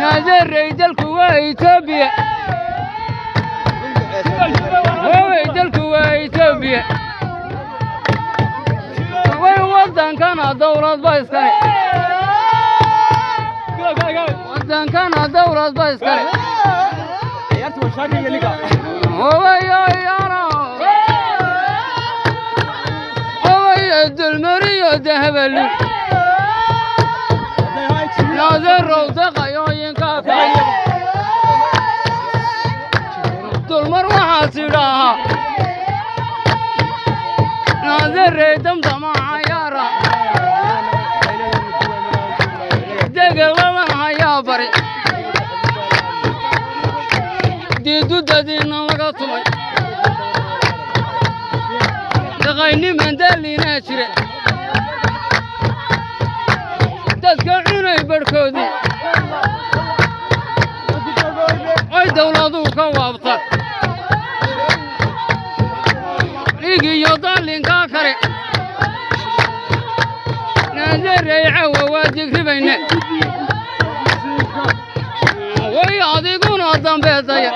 Naadarey, dalku waa Etoobiya. Howey, dalku waa Etoobiya. Way waddankana dawlad ba iskale, waddankana dawlad ba iskale. Howayoyano howaya dulmariyo dahabalu. Naaderow, daqayooyinka kale dulmar waxaa tidhaahaa. Naadarey, damdama cayaara degeladan hayaa bari diidudadiina laga tumay daqayniman daalinaa jire dadka cunay barhkoodii oy dawladuu ka waabta dhiig iyo daalinkaa kale. Naadarey, cawa waa digribayne. Way adiguna dambeedaya.